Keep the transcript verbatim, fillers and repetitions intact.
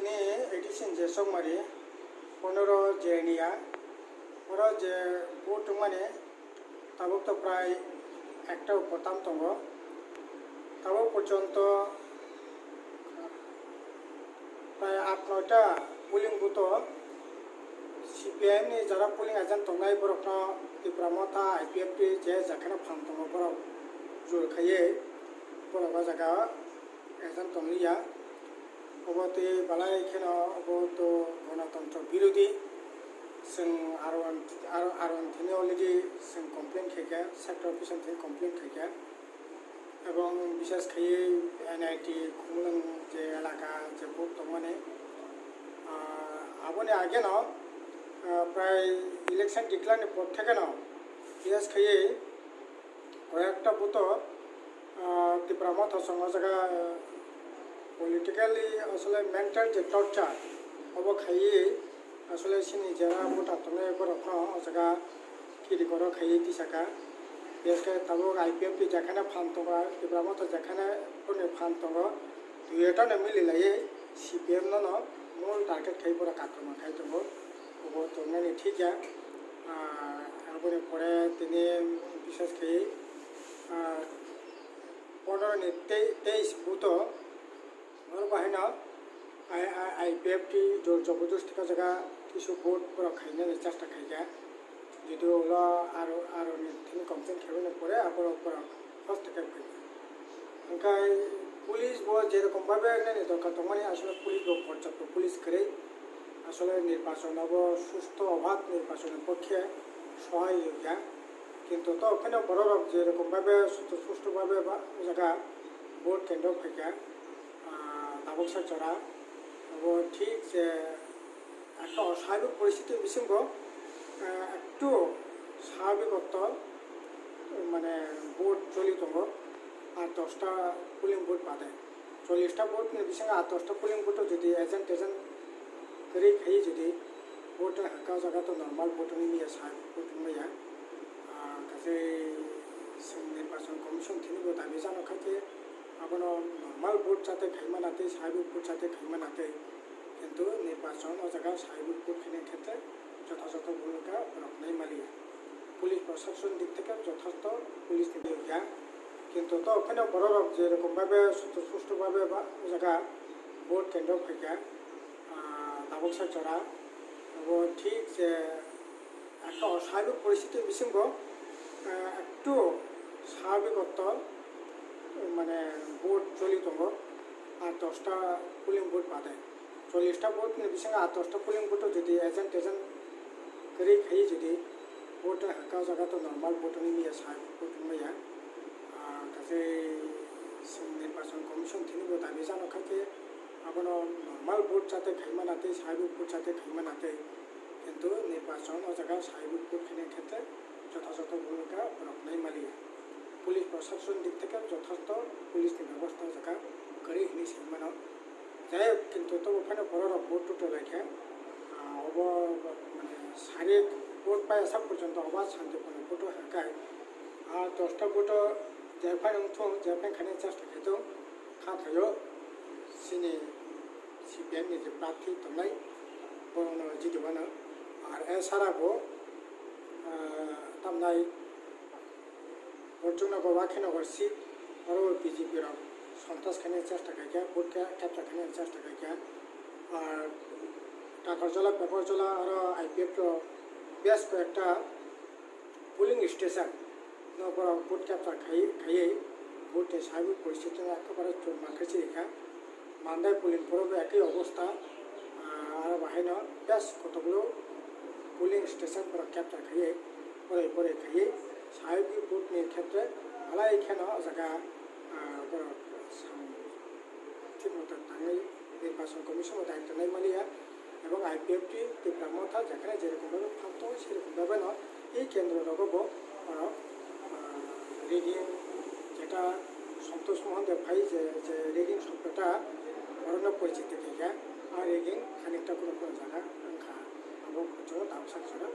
Ni eighty-six je Chongmari, pondro je Niya, oro je vote tongmani tabuk to prai ekta upor tam tongo. Tabuk porjonto prai aat noita polling booth o C P I M ni jara polling agent tongnai borokno Tipra Motha I P F T je jakheno phan tongo borok jur khaiwi borok o jaga agent tongliya. Obo tei balai kheno obo to Ganatantro birodhi. Chwng R one, R one thani already chwng complain khaikha, sector office thani complain khaikha. Ebong bishes khaiwi N I T Khumulwng je elaka je vote tongmani, ah, aboni ageno, ah, prai election declare ni por thekeno bishes khaiwi koyekta booth o, ah, Tipra Motha song o jaga, ah, politically asole mental je torture obo khaiwi asole chini jera bwta tongnai borokno o jaga kiri koro khaiwi tisaka. Biyas khe tabuk I P F T jekhane phan tongo, Tipra Motha jekhane boni phan tongo, duiyoto no mili laiwi C P M no no mul target khai borok akromon khai tongo. Obo tongnani thik ya. Ah, aboni pore tini bishes khai, ah, pondro ni tei-, teis booth o, oro bahai no I, I, I P F T jor jobodosti ka jaga kisu vote borok khainani chesta khaikha. Jodi ulo aro, aro ni thini complain khaibani pore aborok borok hosto khe phai. Hwnkhe police bo jerokom bhabe nini dorkar tongmani, asole police bo porjapto police kwrwi. Asole nirbachon abo susto obhab nirbachon ni pokhe sohai rwkha. Kintu to phano bororok jerokom bhabe susto, susto bhabe ba o jaga vote kendro phaikha, ah, tabuk sak jora. Abo thik je ekta oswabik poristhiti bisingo, ah, ektu swabik otto, mane, vote choli tongo, ar dosta polling booth bade. Chollish ta vote ni bisingo ar dosta polling booth o jodi agent agent kwrwi khai jodi vote hakha jaga to normal vote wngya, swabik vote wngya. Ah, kaisa chwng nirbachon commission thini bo dabi jano kha khe abono normal vote jate khaima na tei swabik vote jate khaima na tei, kintu nirbachon o jaga swabik vote khaina khetre jothajoto bhumika borok nai maliya. Police proshasoni dik theke jothasto police ni bhumika, kintu to phano bororok je rokom bhabe susto susto bhabe ba o jaga vote kendro phaikha, ah, tabuk sak jora. Abo thik je ekta oswabik poristhiti bisingo, ah, ektu swabik otto, mane, vote choli tongo, ar dosta polling booth bade. Chollish ta vote ni bisingo ar dosta polling booth o jodi agent agent kwrwi khai jodi vote hakha jaga to normal vote wngya, swabik vote wngya. Ah, kaisa chwng nirbachon commission thini bo dabi jano kha khe abono normal vote jate khaima na tei swabik vote jate khaima na tei, kintu nirbachon o jaga swabik vote khaina khetre jothajoto bhumika borok nai maliya. Police proshasoni dik theke jothasto police ni bebosta o jaga kwrwi hinwi sai mano. Jai hok, kintu tobo phano bororok vote tutu lai khe, ah, obo, mane, sarik vote paiya sak porjonto obo santipurni vote o hakai. Ah, dosta vote o jai phano wngthung, jai phano khaina chesta khaithung, kha khaio chini C P M ni je prarthi tongnai, bono jidibano. Ar esara bo, ah, tamnai Borjongnagar, Wakhinagar seat, oro B J P rok sontas khaina chesta khaikha, vote khe capture khaina chesta khaikha. Ar Takarjala, Pakarjala oro I P F rok bes koyekta polling station no borok vote capture khai, khaiwi vote ni swabik poristhiti no ekebare chwng mankhe chirikha. Mandai polling poro bo ekhi obostha, ah, aro bahaino bes kotoklo polling station borok capture khaiwi, poroi poroi khaiwi, swabik vote ni khetre belai kheno o jaga, ah, borok sam-, thik moto tangwi nirbachon commission bo daityo nai maliya. Ebong I P F T Tipra Motha jekhane jerokom bhabe phan tongo, serokom bhabe no ei kendro rogo bo oro, ah, rigging, jeta Santosh Mohan Deb phai je, je rigging sompeta orono porichiti khaikha, a rigging khanikta kuno kuno jaga wngkha, abo joto tabuk sak jora.